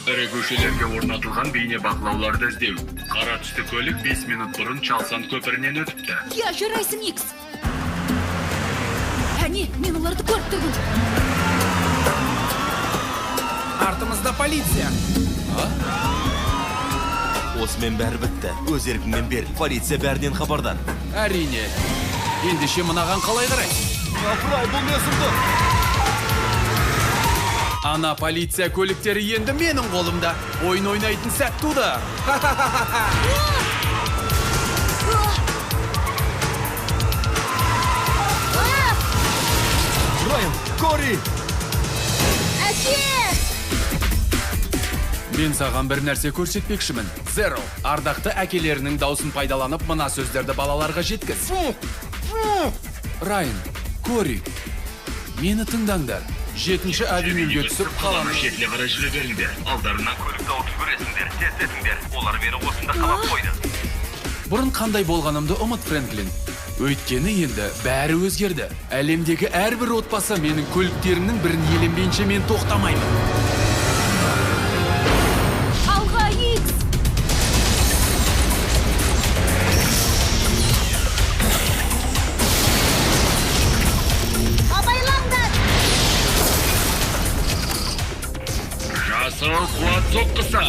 Ірі көшелерге орнатылған бейне бақылауларды іздеу. Қара түсті көлік 5 минут бұрын Чалсан көпірінен өтіпті. Иә, жарайсың, Икс. Әне, мен оларды көріп тұрмын. Артымызда полиция. Осымен бәрі бітті. Өз еркіңмен беріл. Полиция бәрінен хабардар. Әрине. Ендеше мынаған қалай қарайсың? Апырай, бұл не сұмдық? Ана полиция көліктері енді менің қолымда. Ойын ойнайтын сәт туды. Райан, Кори! Әке! Мен саған бір нәрсе көрсетпекшімін. Зеро, ардақты әкелерінің даусын пайдаланып, мына сөздерді балаларға жеткіз. Райан, Кори, мені тыңдаңдар. 7-ші авенюге түсіп қаланың шетіне қарай жүре беріңдер. Алдарынан көлік тауып жүгіресіңдер, тездетіңдер. Олар мені осында қамап қойды. Бұрын қандай болғанымды ұмыт, Фрэнклин. Өйткені енді бәрі өзгерді. Әлемдегі әрбір отбасы менің көліктерімнің бірін иеленбейінше мен тоқтамаймын. Алға, Икс! Абайлаңдар! Жасыл қуат соққысы!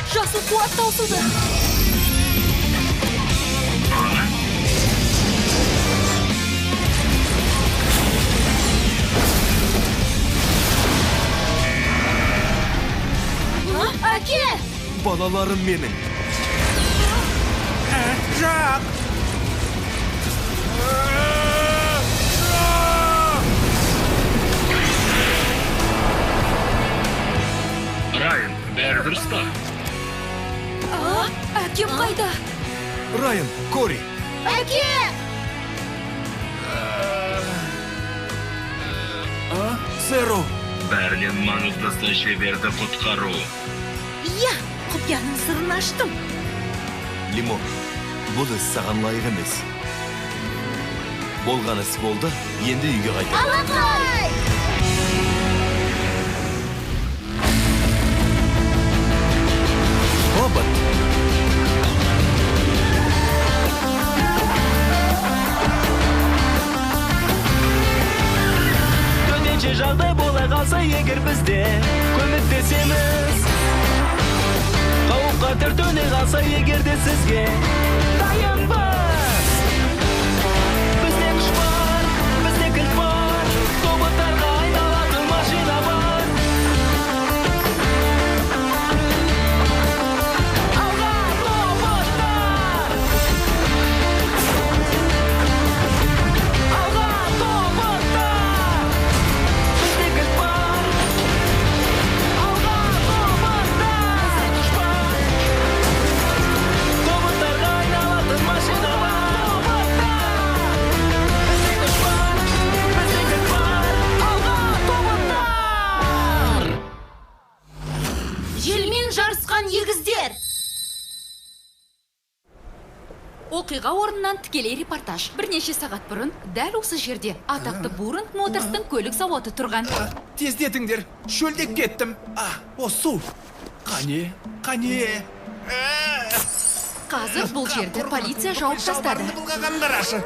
Жасыл қуат таусылды. Әке! Балаларым менің. Жоқ! Райан, бәрі дұрыс па? Әкем қайда? Райан, Кори! Әке! Зеро! Бәрінен маңыздысы шеберді құтқару. Иә, құпияның сырын аштым. Лимон, бұл іс саған лайық емес. Болған іс болды, енді үйге қайт. Алақай! Робот! Төтенше жағдай бола қалса егер бізде көмектесеміз. Қауіп-қатер төне қалса егер де сізге дайынбыз. Бізде күш бар, бізде кілт бар, тоботтарға айналатын машина бар. Алға, тоботтар! Алға, тоботтар! Бізде кілт бар. Алға, тоботтар! Бізде күш бар. Тоботтарға айналатын машина бар. Бізде күш бар, бізде кілт бар. Алға, тоботтар! Желмен жарысқан егіздер. Оқиға орнынан тікелей репортаж. Бірнеше сағат бұрын дәл осы жерде атақты Бурунг Моторстың көлік зауыты тұрған. Тездетіңдер, шөлдеп кеттім. О, су. Қане, қане. Қазір бұл жерді полиция жауып тастады. Былғағанын қарашы.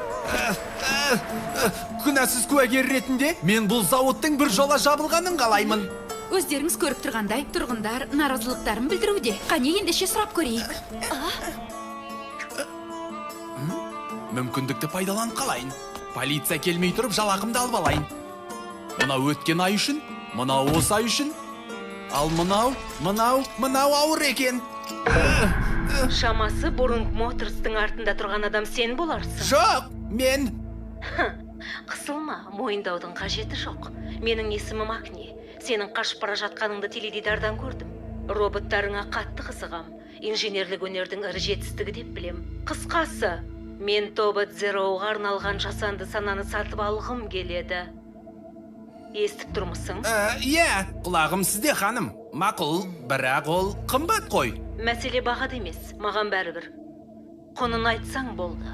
Күнәсіз куәгер ретінде мен бұл зауыттың бір жола жабылғанын қалаймын. Өздеріңіз көріп тұрғандай, тұрғындар наразылықтарын білдіруде. Қане, ендеше сұрап көрейік. Мүмкіндікті пайдаланып қалайын. Полиция келмей тұрып жалақымды алып алайын. Мынау өткен ай үшін, мынау осы ай үшін. Ал мынау, мынау, мынау ауыр екен. Шамасы Бурунг Моторстың артында тұрған адам сен боларсың. Жоқ, мен. Қысылма, мойындаудың қажеті жоқ. Менің есімім Акни. Сенің қашып бара жатқаныңды теледидардан көрдім. Роботтарыңа қатты қызығам. Инженерлік өнердің ірі жетістігі деп білем. Қысқасы, мен Тобот Зероуға арналған жасанды сананы сатып алғым келеді. Естіп тұрмысың? Иә, құлағым сізде, ханым. Мақұл, бірақ ол қымбат қой. Мәселе бағада емес, маған бәрібір. Құнын айтсаң болды.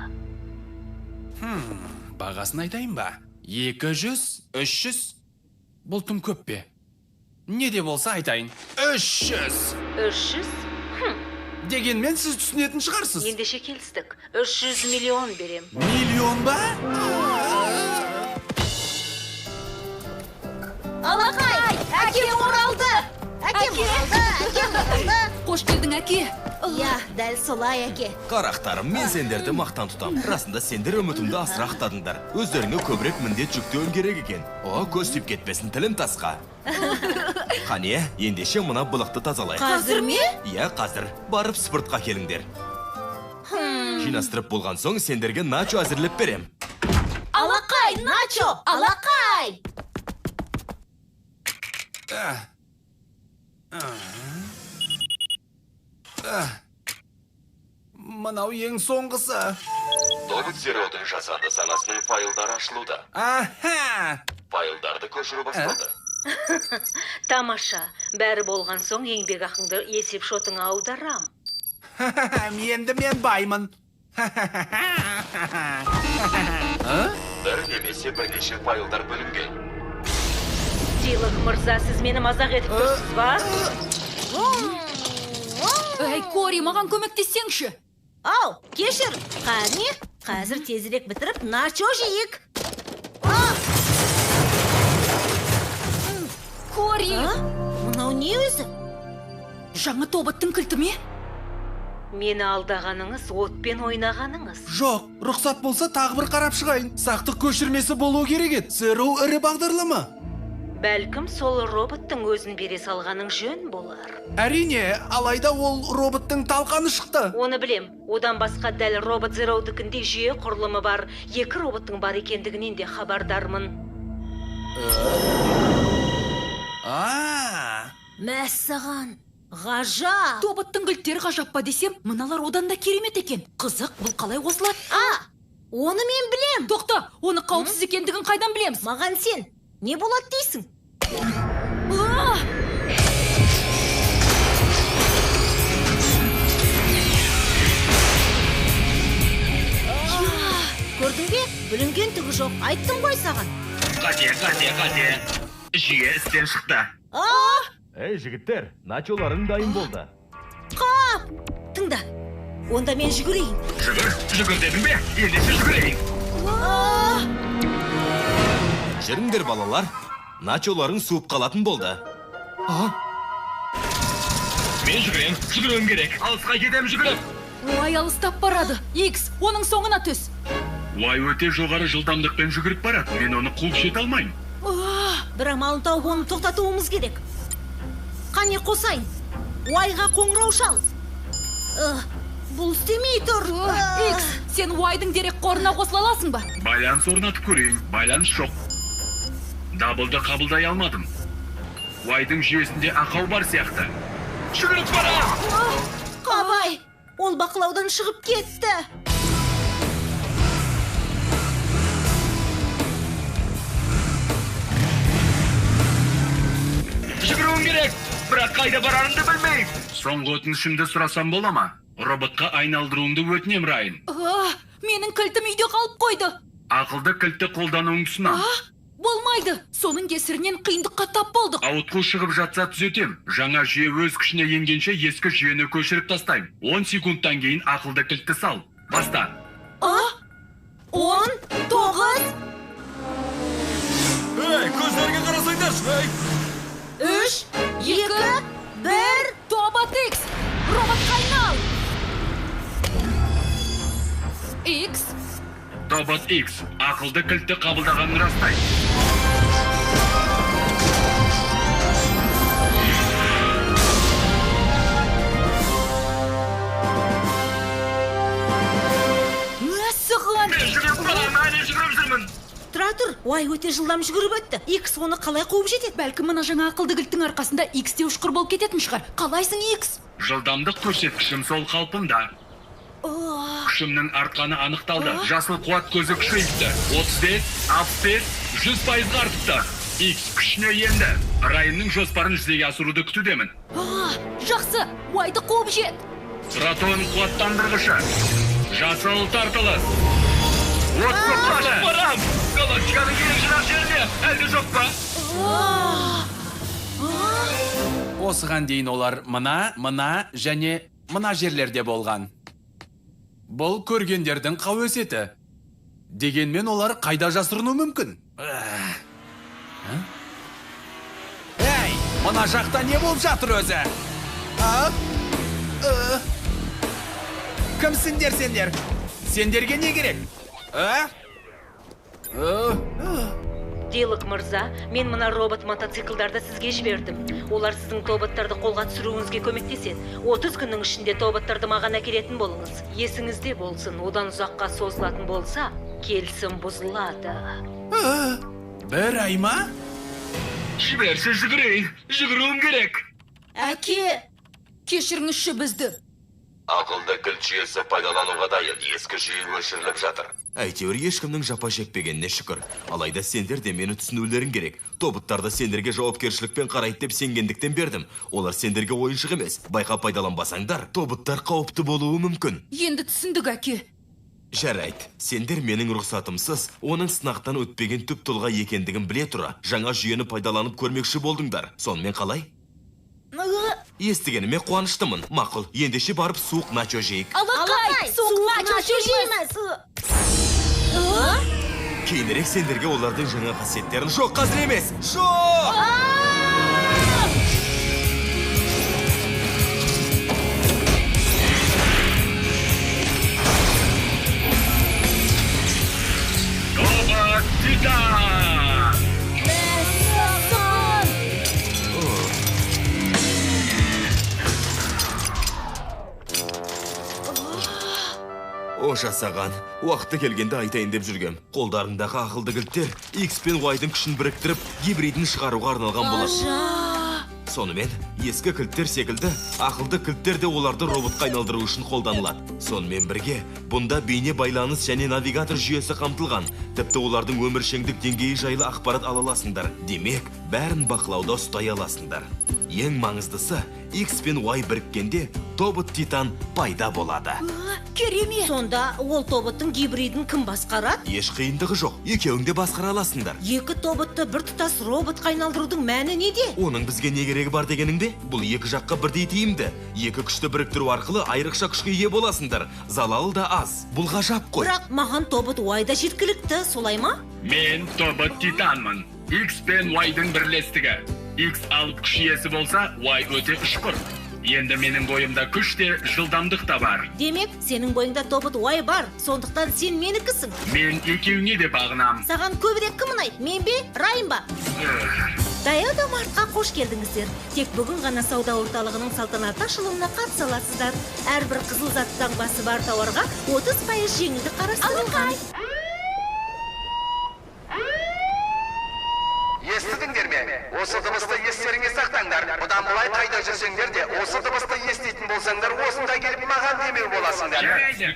Бағасын айтайын ба? 200, 300. Бұл тым көп пе? Не де болса айтайын. 300. 300? Дегенмен сіз түсінетін шығарсыз. Ендеше келістік. 300 миллион берем. Миллион ба? Алақай, әкем оралды! Әкем оралды, әкем оралды! Қош келдің, әке. Иә, дәл солай, әке. Қарақтарым, мен сендерді мақтан тұтам. Расында сендер үмітімді асыра ақтадыңдар. Өздеріңе көбірек міндет жүктеуім керек екен. О, көз тиіп кетпесін тілім тасқа. Қане, ендеше мына былықты тазалайық. Қазір ме? Иә, қазір. Барып спортқа келіңдер. Жинастырып болған соң сендерге начо әзірлеп берем. Алақай, начо, алақай! Мынау ең соңғысы. Тобот Зероудың жасанды санасының файлдары ашылуда. Аха! Файлдарды көшіру басталды. Тамаша, бәрі болған соң еңбек ақыңды есеп шотыңа аударам. Енді мен баймын. Бір немесе бірнеше файлдар бөлінген. Сыйлық мырза, сіз мені мазақ етіп тұрсыз ба? Әй, Кори, маған көмектессеңші. Ау, кешір. Қане, қазір тезірек бітіріп начо жейік. Кори! Мынау не өзі? Жаңа тоботтың кілті ме? Мені алдағаныңыз, отпен ойнағаныңыз. Жоқ, рұқсат болса тағы бір қарап шығайын. Сақтық көшірмесі болу керек еді. Зероу ірі бағдарлама. Бәлкім сол роботтың өзін бере салғаның жөн болар. Әрине, алайда ол роботтың талқаны шықты. Оны білем. Одан басқа дәл робот Зероудікіндей жүйе құрылымы бар. Екі роботтың бар екендігінен де хабардармын. Мәссаған, ғажап! Тоботтың кілттері ғажап па десем, мыналар одан да керемет екен. Қызық, бұл қалай қосылады? Оны мен білем. Тоқта, оны қауіпсіз екендігін қайдан білеміз? Маған сен, не болады дейсің? Көрдің бе? Бүлінген түгі жоқ. Айттым ғой саған. Қате, қате, қате. Жүйе істен шықты. Ей, жігіттер, начоларың дайын болды. Қап! Тыңда, онда мен жүгірейін. Жүгір, жүгір дедің бе? Ендеше жүгірейін. Жүріңдер, балалар. Начоларың суып қалатын болды. Мен жүгірем, жүгіруім керек. Алысқа кетем жүгіріп. Уай алыстап барады. Икс, оның соңына түс. Уай өте жоғары жылдамдықпен жүгіріп барады. Мен оны қуып жете алмаймын. Бір амалын тауып оны тоқтатуымыз керек. Қане қосайын. Уайға қоңырау шал. Бұл істемей тұр. Икс, сен Уайдың дерек қорына қосыла аласың ба? Байланыс орнатып көрейін. Байланыс жоқ. Дабылды қабылдай алмадым. Уайдың жүйесінде ақау бар сияқты. Жүгіріп барам! Қабай, ол бақылаудан шығып кетті. Жүгіруім керек, бірақ қайда барарымды білмеймін. Соңғы өтінішімді сұрасам бола ма? Роботқа айналдыруымды өтінем, Райан. Менің кілтім үйде қалып қойды. Ақылды кілтті қолдануыңды ұсынамын. Болмайды. Соның кесірінен қиындыққа тап болдық. Ауытқу шығып жатса түзетем. Жаңа жүйе өз күшіне енгенше ескі жүйені көшіріп тастаймын. 10 секундтан кейін ақылды кілтті сал. Баста. 10, 9. Ей, көздерге қарасаңдаршы, ей! 3, 2, 1. Тобот Икс! Роботқа айнал! Икс! Тобот Икс ақылды кілтті қабылдағанын растайды. Мәссаған! Мен жүгіріп барамын, әлі жүгіріп жүрмін. Тұра тұр, Уай өте жылдам жүгіріп өтті. Икс оны қалай қуып жетеді? Бәлкім мына жаңа ақылды кілттің арқасында Икс те ұшқыр болып кететін шығар. Қалайсың, Икс? Жылдамдық көрсеткішім сол қалпында. Күшімнің артқаны анықталды. Жасыл қуат көзі күшейіпті. 35, 65, 100%-ға артыпты. Икс күшіне енді. Райанның жоспарын жүзеге асыруды күтудемін. Жақсы, Уайды қуып жет. Протон қуаттандырғышы. Жасыл тартылыс. От соққысы. Барам! Галактиканың ең жырақ жеріне, әлде жоқ па? Осыған дейін олар мына, мына және мына жерлерде болған. Бұл көргендердің қауесеті. Дегенмен олар қайда жасырыну мүмкін? Әй, мына жақта не болып жатыр өзі? Кімсіңдер сендер? Сендерге не керек? Дилок мырза, мен мына робот мотоциклдарды сізге жібердім. Олар сіздің тоботтарды қолға түсіруіңізге көмектеседі. 30 күннің ішінде тоботтарды маған әкелетін болыңыз. Есіңізде болсын, одан ұзаққа созылатын болса, келісім бұзылады. Бір ай ма? Жіберші жүгірейін, жүгіруім керек. Әке, кешіріңізші бізді. Ақылды кілт жүйесі пайдалануға дайын, ескі жүйе өшіріліп жатыр. Әйтеуір ешкімнің жапа шекпегеніне шүкір. Алайда сендер де мені түсінулерің керек. Тоботтарды сендерге жауапкершілікпен қарайды деп сенгендіктен бердім. Олар сендерге ойыншық емес. Байқап пайдаланбасаңдар, тоботтар қауіпті болуы мүмкін. Енді түсіндік, әке. Жарайды, сендер менің рұқсатымсыз, оның сынақтан өтпеген түп тұлға екендігін біле тұра, жаңа жүйені пайдаланып көрмекші болдыңдар. Сонымен қалай? Естігеніме қуаныштымын. Мақұл, ендеше барып суық начо жейік. Алақай, суық начо жейміз. Кейінірек сендерге олардың жаңа қасиеттерін... Жоқ, қазір емес! Жоқ! Тобот Титан! Мәссаған! О, жасаған. Уақыты келгенде айтайын деп жүргем. Қолдарындағы ақылды кілттер X пен Y-дың күшін біріктіріп, гибридін шығаруға арналған болады. Сонымен, ескі кілттер секілді ақылды кілттер де оларды роботқа айналдыру үшін қолданылады. Сонымен бірге, бұнда бейне байланыс және навигатор жүйесі қамтылған. Тіпті олардың өміршеңдік деңгейі жайлы ақпарат ала аласыңдар. Демек, бәрін бақылауда ұстай аласыңдар. Ең маңыздысы, X пен Y біріккенде тобот Титан пайда болады. Керемет! Сонда ол тоботтың гибридін кім басқарады? Еш қиындығы жоқ, екеуің де басқара аласыңдар. Екі тоботты бір тұтас роботқа айналдырудың мәні неде? Оның бізге не керегі бар дегенің бе? Бұл екі жаққа бірдей тиімді. Екі күшті біріктіру арқылы айрықша күшке ие боласыңдар. Залалы да аз. Бұл ғажап қой. Бірақ маған тобот Y да жеткілікті, солай ма? Мен тобот Титанмын. X пен Y-дың бірлестігі. X алып күш иесі болса, Y өте ұшқыр. Енді менің бойымда күш те, жылдамдық та бар. Демек, сенің бойыңда тобот Y бар, сондықтан сен менікісің. Мен екеуіңе де бағынам. Саған көбірек кім ұнайды, мен бе, Райан ба? Дайода Мартқа қош келдіңіздер. Тек бүгін ғана сауда орталығының салтанатты ашылуына қатыса аласыздар. Әрбір қызыл зат таңбасы бар тауарға 30% жеңілдік қарастырылған. Естідіңдер ме? Осы дыбысты естеріңе сақтаңдар. Бұдан былай қайда жүрсеңдер де, осы дыбысты еститін болсаңдар, осында келіп маған демеу боласыңдар. Жарайды.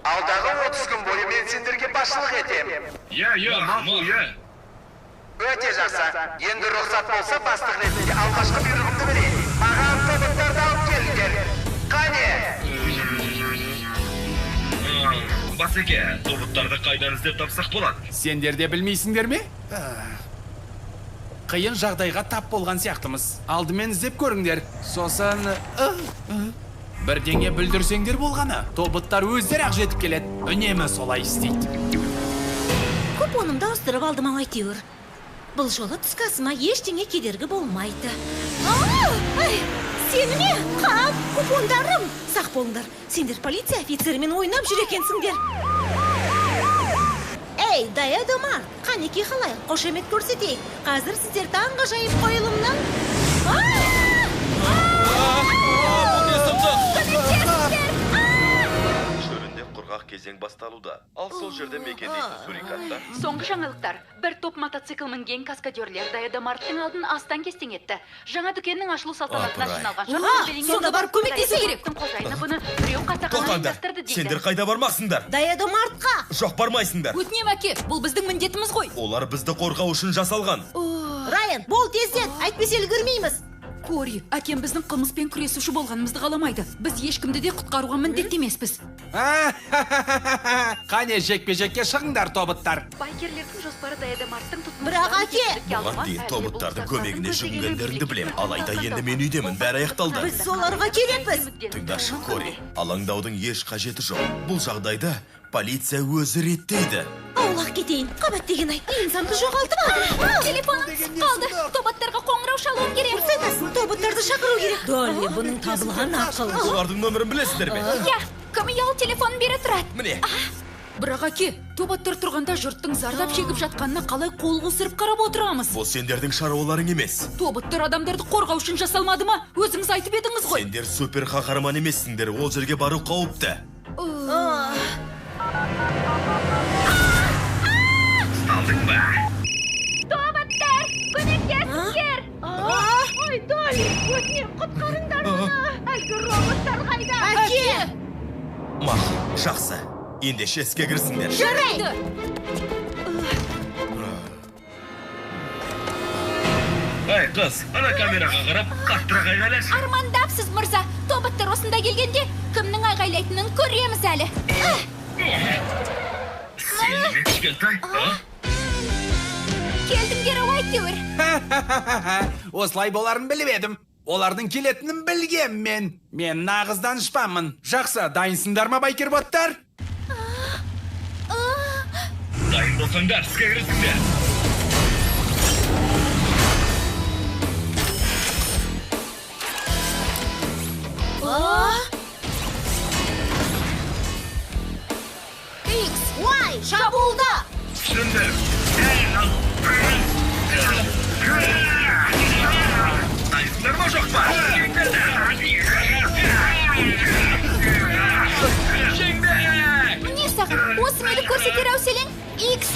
Алдағы 30 күн бойы мен сендерге басшылық етем. Иә, иә, мақұл, иә. Өте жақсы. Енді рұқсат болса, бастық ретінде алғашқы бұйрығымды берейін. Маған тоботтарды алып келіңдер. Қане! Басеке, тоботтарды қайдан іздеп тапсақ болады? Сендер де білмейсіңдер ме? Қиын жағдайға тап болған сияқтымыз. Алдымен іздеп көріңдер. Сосын бірдеңе бүлдірсеңдер болғаны. Тоботтар өздері ақ жетіп келеді. Үнемі солай істейді. Купонымды ауыстырып алдым ау әйтеуір. Бұл жолы түскі асыма ештеңе кедергі болмайды. Ай, сені ме? Қап, купондарым! Сақ болыңдар, сендер полиция офицерімен ойнап жүр екенсіңдер. Эй, Дайода Март, қанекей халайық, қошемет көрсетейік. Қазір сіздер таңғажайып қойылымның... Бұл не сұмдық? Шөлінде құрғақ кезең басталуда. Ал сол жерде мекендейтін сурикаттар. Соңғы жаңалықтар. Бір топ мотоцикл мінген каскадерлер Дайода Марттың алдын астан-кестең етті. Жаңа дүкеннің ашылу салтанатына жиналған жұрт Сонда барып көмектесу керек. Қожайыны бұны біреу қасақана ұйымдастырды дейді. Сендер қайда бармақсыңдар? Дайода Мартқа. Жоқ, бармайсыңдар. Өтінем, әке, бұл біздің міндетіміз ғой. Олар бізді қорғау үшін жасалған. Райан, бол тездет, әйтпесе үлгермейміз. Кори, әкем біздің қылмыспен күресуші болғанымызды қаламайды. Біз ешкімді де құтқаруға міндетті емеспіз. Қане, жекпе-жекке шығыңдар, тоботтар. Байкерлердің жоспары Дайадамарттың Бірақ әке! Бұған дейін тоботтардың көмегіне жүгінгендеріңді білем. Алайда енді мен үйдемін, бәрі аяқталды. Біз соларға керекпіз. Тыңдашы, Кори, алаңдаудың еш қажеті жоқ. Бұл жағдайды полиция өзі реттейді. Аулақ кетейін. Қабат деген ай, линзамды жоғалтып алдым. Телефоным түсіп қалды. Тоботтарға қоңырау шалуым керек. Дұрыс айтасың, тоботтарды шақыру керек. Долли, бұның табылған ақыл. Олардың нөмірін білесіздер ме? Иә, кім ұялы телефонын бере тұрады? Міне. Бірақ әке, тоботтар тұрғанда жұрттың зардап шегіп жатқанына қалай қол қусырып қарап отырамыз? Бұл сендердің шаруаларың емес. Тоботтар адамдарды қорғау үшін жасалмады ма? Өзіңіз айтып едіңіз ғой. Сендер супер қаһарман емессіңдер, ол жерге бару қауіпті. Ұсталдың ба? Тоботтар, көмектесіңдер! Ой, Долли, өтінем, құтқарыңдар мені. Әлгі роботтар қайда? Әке! Мақұл, жақсы. Ендеше іске кірісіңдер. Жарайды! Ай, қыз, ана камераға қарап, қаттырақ айғайлашы. Армандапсыз, мырза. Тоботтар осында келгенде кімнің айғайлайтынын көреміз әлі. Сені ме, кішкентай? Келдіңдер ау әйтеуір. Осылай боларын біліп едім. Олардың келетінін білгем мен. Мен нағыз данышпанмын. Жақсы, дайынсыңдар ма, байкерботтар? Дайын болсаңдар, іске кірісіңдер. Икс, Уай, шабуылда! Түсіндім. Дайынсыңдар ма, жоқ па? Жеңдік! Міне саған, осы мені көрсетер әуселең. Икс,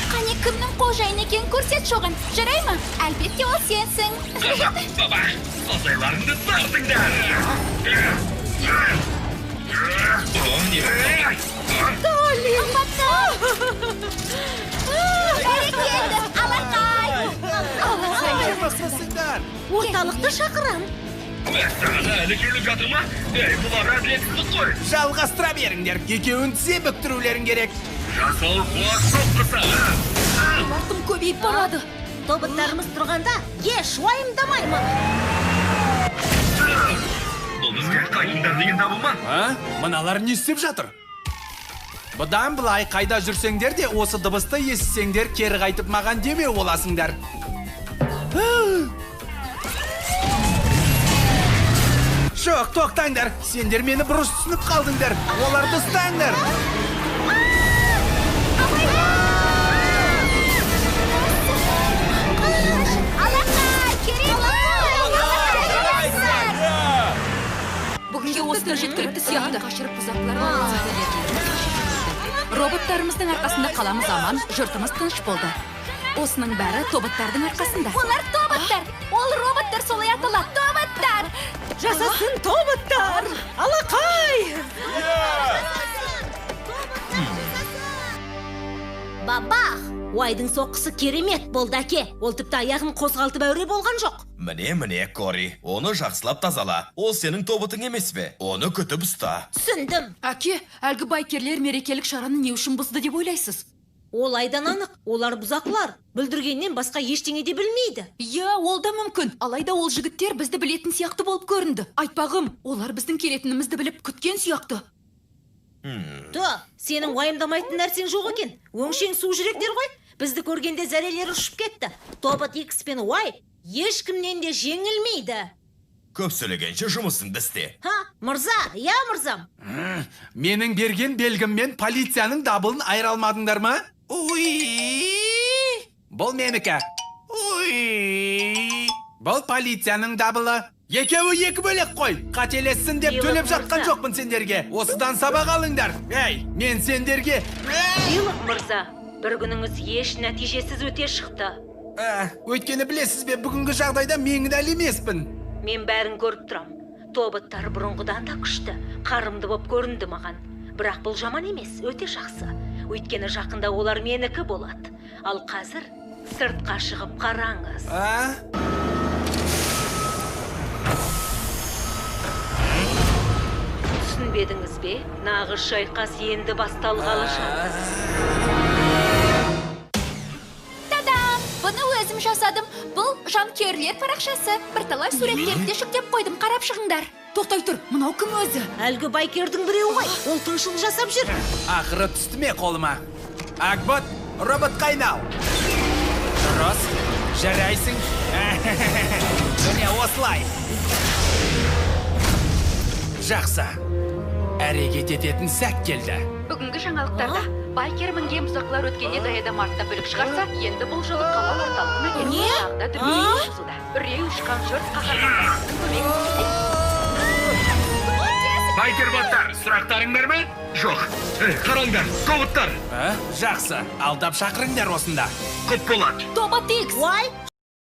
қане кімнің қожайын екенін көрсет жоған. Жарай ма? Әлбетте ол сенсің. Ғажап, баба! Сазайларыңды тартыңдар! О, не болды? Долли! Бәрекелді, алақай! Алақай! Мықтысыңдар. Орталықты шақырам. Мәссаған, әлі келіп жатыр ма? Ей, бұлар әділетсіздік қой! Жалғастыра беріңдер. Екеуін тізе бүктірулерің керек. Жасыл қуат соққысы! Олар тым көбейіп барады. Тоботтарымыз тұрғанда еш уайымдамаймын. Бұл бізге қайтыңдар деген дабыл ма? А? Мыналар не істеп жатыр? Бұдан былай қайда жүрсеңдер де осы дыбысты естісеңдер кері қайтып маған демеу боласыңдар. Жоқ, тоқтаңдар. Сендер мені бұрыс түсініп қалдыңдар. Оларды ұстаңдар. Алақай, керек! Бүгінге осыны жеткілікті сияқты. Қашырып бұзақылар Роботтарымыздың арқасында қаламыз аман, жұртымыз тыныш болды. Осының бәрі тоботтардың арқасында. Олар тоботтар! Ол роботтар солай аталады. Тоботтар! Жасасын тоботтар! Алақай! Бабах! Уайдың соққысы керемет болды, әке. Ол тіпті аяғын қозғалтып әуре болған жоқ. Міне, міне, Кори, оны жақсылап тазала. Ол сенің тоботың емес пе? Оны күтіп ұста. Түсіндім. Әке, әлгі байкерлер мерекелік шараны не үшін бұзды деп ойлайсыз? Ол айдан анық, олар бұзақылар. Бүлдіргеннен басқа ештеңе де білмейді. Иә, ол да мүмкін. Алайда ол жігіттер бізді білетін сияқты болып көрінді. Айтпағым, олар біздің келетінімізді біліп күткен сияқты. Тө, сенің уайымдамайтын нәрсең жоқ екен. Өңшең су жүректер ғой. Бізді көргенде зәрелері ұшып кетті. Тобот X пен Y ешкімнен де жеңілмейді. Көп сөйлегенше жұмысыңды істе. Ха, мырза, иә мырзам. Менің берген белгіммен полицияның дабылын айыра алмадыңдар ма? Уй! Бұл менікі. Уй! Бұл полицияның дабылы. Екеуі екі бөлек қой. Қателессін деп төлеп жатқан жоқпын сендерге. Осыдан сабақ алыңдар. Ей, мен сендерге... Билық мырза, бір күніңіз еш нәтижесіз өте шықты. Өйткені білесіз бе, бүгінгі жағдайда мен кінәлі емеспін. Мен бәрін көріп тұрам. Тоботтар бұрынғыдан да күшті, қарымды боп көрінді маған. Бірақ бұл жаман емес, өте жақсы. Өйткені жақында олар менікі болады. Ал қазір сыртқа шығып қараңыз. А? Дайынсыз бе? Нағыз шайқас енді басталғалы жатыр. Та-дам! Бұны өзім жасадым. Бұл жанкүйерлер парақшасы. Бірталай суреттерді де жүктеп қойдым. Қарап шығыңдар. Тоқтай тұр, мынау кім өзі? Әлгі байкердің біреуі ғой. Ол тыңшылық жасап жүр. Ақыры түсті ме қолыма? Акбот, роботқа айнал. Дұрыс, жарайсың. Міне осылай. Жақсы. Әрекет ететін сәт келді. Бүгінгі жаңалықтарда байкер мінген бұзақылар өткенде даяда мартта бүлік шығарса, енді бұл жолы қала орталығына келіп, Не? тағы да дүрбелең жүргізуде. Үрей ұшқан жұрт қаһармандарымыздың көмегін күтуде. Байкерботтар, сұрақтарың бар ма? Жоқ. Қараңдар, тоботтар. Жақсы, алдап шақырыңдар осында. Құп болады. Тобот Икс! Уай!